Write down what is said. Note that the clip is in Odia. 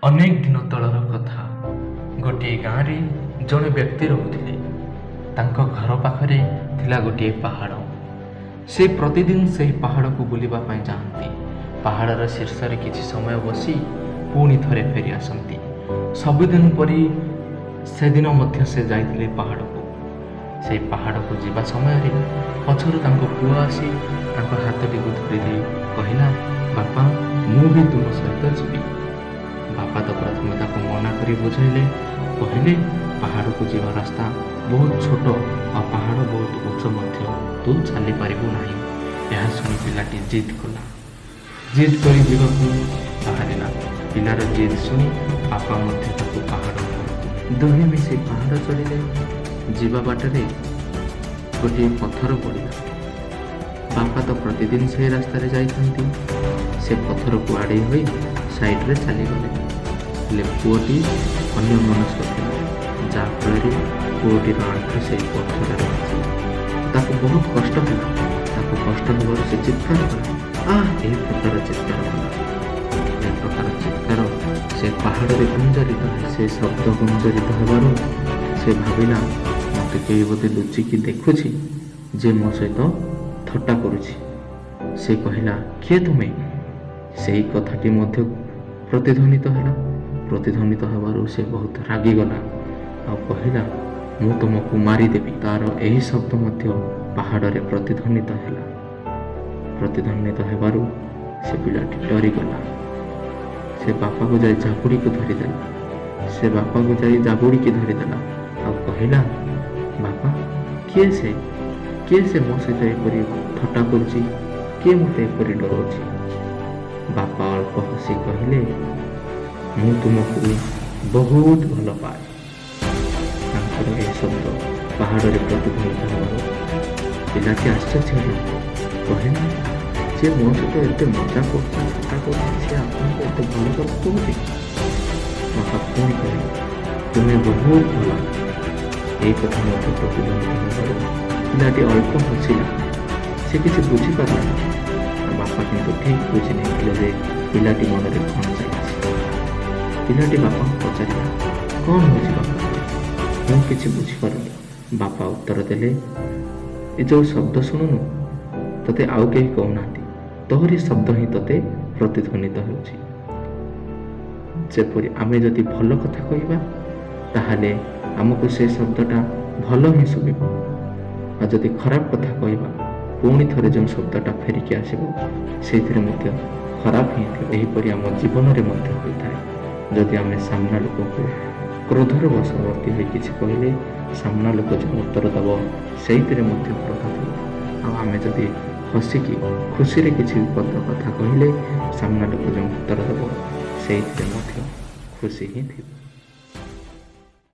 ଅନେକ ଦିନ ତଳର କଥା। ଗୋଟିଏ ଗାଁରେ ଜଣେ ବ୍ୟକ୍ତି ରହୁଥିଲେ। ତାଙ୍କ ଘର ପାଖରେ ଥିଲା ଗୋଟିଏ ପାହାଡ଼। ସେ ପ୍ରତିଦିନ ସେହି ପାହାଡ଼କୁ ବୁଲିବା ପାଇଁ ଯାଆନ୍ତି। ପାହାଡ଼ର ଶୀର୍ଷରେ କିଛି ସମୟ ବସି ପୁଣି ଥରେ ଫେରି ଆସନ୍ତି। ସବୁଦିନ ପରି ସେଦିନ ମଧ୍ୟ ସେ ଯାଇଥିଲେ ପାହାଡ଼କୁ। ସେଇ ପାହାଡ଼କୁ ଯିବା ସମୟରେ ପଛରୁ ତାଙ୍କ ପୁଅ ଆସି ତାଙ୍କ ହାତଟିକୁ ଧରିଦେଇ କହିଲା, "ବାପା, ମୁଁ ବି ତୁମ ସହିତ ଯିବି।" ବାପା ତ ପ୍ରଥମେ ତାକୁ ମନା କରି ବୁଝାଇଲେ। କହିଲେ, "ପାହାଡ଼କୁ ଯିବା ରାସ୍ତା ବହୁତ ଛୋଟ ଆଉ ପାହାଡ଼ ବହୁତ ଉଚ୍ଚ ମଧ୍ୟ, ତୁ ଚାଲିପାରିବୁ ନାହିଁ।" ଏହା ଶୁଣି ପିଲାଟି ଜିଦ୍ କଲା। ଜିଦ୍ କରି ଯିବାକୁ ବାହାରିଲା। ପିଲାର ଜିଦ୍ ଶୁଣି ବାପା ମଧ୍ୟ ତାକୁ ପାହାଡ଼ ଉପରକୁ ଦୁହେଁ ମିଶି ପାହାଡ଼ ଚଢ଼ିଲେ। ଯିବା ବାଟରେ ଗୋଟିଏ ପଥର ପଡ଼ିଲା। ବାପା ତ ପ୍ରତିଦିନ ସେହି ରାସ୍ତାରେ ଯାଇଥାନ୍ତି। ସେ ପଥରକୁ ଆଡ଼େଇ ହୋଇ ସାଇଡ଼ରେ ଚାଲିଗଲେ। ହେଲେ ପୁଅଟି ଅନ୍ୟମନସ୍କ ଥିଲା, ଯାହାଫଳରେ ପୁଅଟିର ଆଣ୍ଠୁ ସେଇ ପଥରରେ ବାଜିଲା। ତାକୁ ବହୁତ କଷ୍ଟ ହେଲା। ତାକୁ କଷ୍ଟ ହେବାରୁ ସେ ଚିତ୍କାର କଲା, "ଆଃ!" ଏହି ପ୍ରକାର ଚିତ୍କାର କଲା। ଏହି ପ୍ରକାର ଚିତ୍କାର ସେ ପାହାଡ଼ରେ ଗୁଞ୍ଜରିତ। ସେ ଶବ୍ଦ ଗୁଞ୍ଜରିତ ହେବାରୁ ସେ ଭାବିଲା, ମୋତେ କେହି ବୋଧେ ଲୁଚିକି ଦେଖୁଛି ଯେ ମୋ ସହିତ ଥଟ୍ଟା କରୁଛି। ସେ କହିଲା, "କିଏ ତୁମେ?" ସେଇ କଥାଟି ମଧ୍ୟ ପ୍ରତିଧ୍ୱନିତ ହେଲା। ପ୍ରତିଧ୍ୱନିତ ହେବାରୁ ସେ ବହୁତ ରାଗିଗଲା ଆଉ କହିଲା, "ମୁଁ ତୁମକୁ ମାରିଦେବି।" ତାର ଏହି ଶବ୍ଦ ମଧ୍ୟ ପାହାଡ଼ରେ ପ୍ରତିଧ୍ୱନିତ ହେଲା। ପ୍ରତିଧ୍ୱନିତ ହେବାରୁ ସେ ପିଲାଟି ଡରିଗଲା। ସେ ବାପାକୁ ଯାଇ ଜାବୁଡ଼ିକୁ ଧରିଦେଲା। ସେ ବାପାକୁ ଯାଇ ଜାବୁଡ଼ିକି ଧରିଦେଲା ଆଉ କହିଲା, "ବାପା, କିଏ ସେ? କିଏ ସେ ମୋ ସହିତ ଏପରି ଥଟ୍ଟା କରୁଛି? କିଏ ମୋତେ ଏପରି ଡରାଉଛି?" ବାପା ଅଳ୍ପ ହସି କହିଲେ, "ମୁଁ ତୁମକୁ ବହୁତ ଭଲ ପାଏ।" ତାଙ୍କର ଏହି ଶବ୍ଦ ପାହାଡ଼ରେ ପ୍ରତିଧ୍ୱନିତ ହେବାରୁ ପିଲାଟି ଆଶ୍ଚର୍ଯ୍ୟ ହେଲା। କହିଲା, "ଯିଏ ମୋ ସହିତ ଏତେ ମଜା କରୁଛି, ଥଟ୍ଟା କରୁଛି, ସେ ଆପଣଙ୍କୁ ଏତେ ଭଲ କଥା କହୁଛି?" ବାପା ପୁଣି କହିଲେ, "ତୁମେ ବହୁତ ଭଲ।" ଏହି କଥା ମଧ୍ୟ ପ୍ରତିଧ୍ୱନିତ ହେବାରୁ ପିଲାଟି ଅଳ୍ପ ହସିଲା। ସେ କିଛି ବୁଝିପାରିଲାନି। ତା ବାପା କିନ୍ତୁ ଠିକ୍ ବୁଝି ନେଇଥିଲେ ଯେ ପିଲାଟି ମନରେ କ'ଣ ଚାଲିଛି। ପିଲାଟି ବାପାଙ୍କୁ ପଚାରିଲା, "କ'ଣ ହେଉଛି ବାପା? ମୁଁ କିଛି ବୁଝିପାରୁନି।" ବାପା ଉତ୍ତର ଦେଲେ, "ଏ ଯେଉଁ ଶବ୍ଦ ଶୁଣୁନୁ, ତୋତେ ଆଉ କେହି କହୁନାହାନ୍ତି, ତୋହରି ଶବ୍ଦ ହିଁ ତୋତେ ପ୍ରତିଧ୍ୱନିତ ହେଉଛି।" ଯେପରି ଆମେ ଯଦି ଭଲ କଥା କହିବା, ତାହେଲେ ଆମକୁ ସେ ଶବ୍ଦଟା ଭଲ ହିଁ ଶୁଭିବ। ଆଉ ଯଦି ଖରାପ କଥା କହିବା, ପୁଣି ଥରେ ଯେଉଁ ଶବ୍ଦଟା ଫେରିକି ଆସିବ, ସେଇଥିରେ ମଧ୍ୟ ଖରାପ ହିଁ ଥିବ। ଏହିପରି ଆମ ଜୀବନରେ ମଧ୍ୟ ହୋଇଥାଏ। ଯଦି ଆମେ ସାମ୍ନା ଲୋକକୁ କ୍ରୋଧର ବଶବର୍ତ୍ତୀ ହୋଇ କିଛି କହିଲେ, ସାମ୍ନା ଲୋକ ଯେଉଁ ଉତ୍ତର ଦେବ, ସେଇଥିରେ ମଧ୍ୟ କ୍ରୋଧ ଥିବ। ଆଉ ଆମେ ଯଦି ହସିକି ଖୁସିରେ କିଛି ପଦ କଥା କହିଲେ, ସାମ୍ନା ଲୋକ ଯେଉଁ ଉତ୍ତର ଦେବ, ସେଇଥିରେ ମଧ୍ୟ ଖୁସି ହିଁ ଥିବ।